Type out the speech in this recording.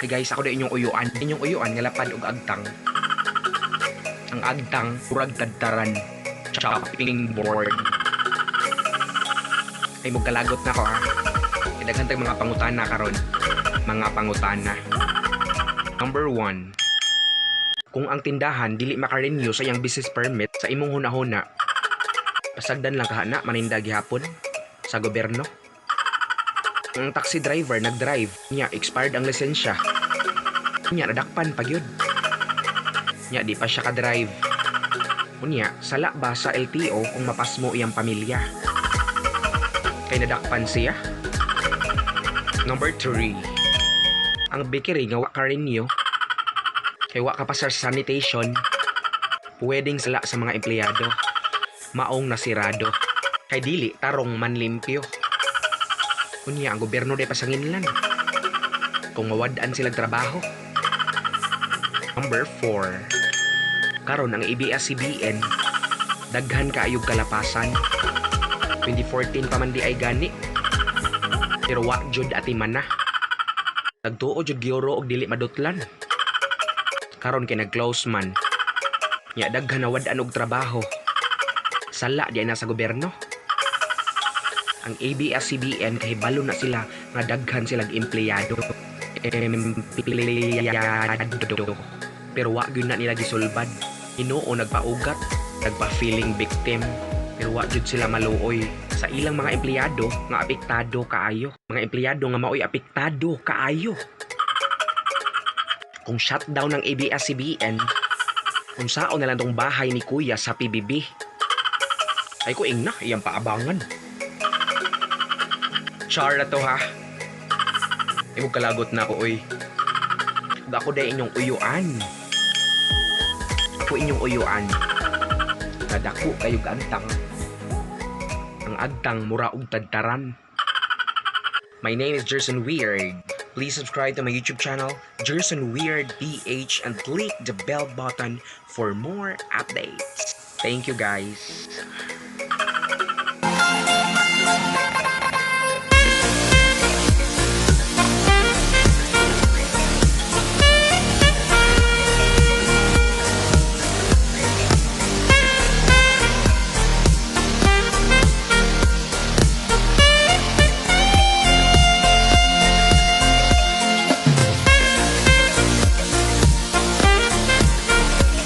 Okay guys, ako na inyong uyuan. Inyong uyuan nga lapad og agtang. Ang agtang, murag tadtaran. Chopping board. Ay, magkalagot na ko ha. Kay daghan tag mga pangutana karon. Mga pangutana. Number 1. Kung ang tindahan dili maka-renew sa iyang business permit, sa imong hunahuna, pasagdan lang kaha na maninda gihapon sa gobyerno? Ang taxi driver nag-drive niya, expired ang lisensya niya, nadakpan pa gyud niya, di pa siya ka-drive. Unya, sala ba sa LTO kung mapasmo iyang pamilya kay nadakpan siya? Number 3. Ang bakery nga wa ka-renew kay wa ka pasar sa sanitation, pwedeng sala sa mga empleyado maong nasirado kay dili tarong man limpyo? Unya, ang gobyerno di pasanginlan kung mawad-an silang trabaho. Number 4. Karon ang ABS-CBN daghan kaayog kalapasan. 2014 pa man di ay gani. Pero wa jud atiman na. Nagtuo jud gyuro og dili madutlan. Karon kay nag-close man. Nya daghan nawad-an og trabaho. Sala di ay nasa gobyerno. Ang ABS-CBN, kahibalo na sila nga daghan silang empleyado. Empleyado. Pero wa gyud na nila gisulbad. Hinuo nagpaugat, nagpa-feeling victim. Pero wa jud sila maluoy sa ilang mga empleyado nga apektado kaayo. Mga empleyado nga maoy apektado kaayo. Kung shutdown ng ABS-CBN, unsaon na lang tong bahay ni Kuya sa PBB? Ay ko ingna, iyang paabangan. Char na to ha. Imong kalagot na ako, oy. Ug ako day inyong uyuan. Ako inyong uyuan. Kadako kayo agtang. Ang agtang mura og tadtaran. My name is Jerson Weird. Please subscribe to my YouTube channel, Jerson Weird PH, and click the bell button for more updates. Thank you, guys.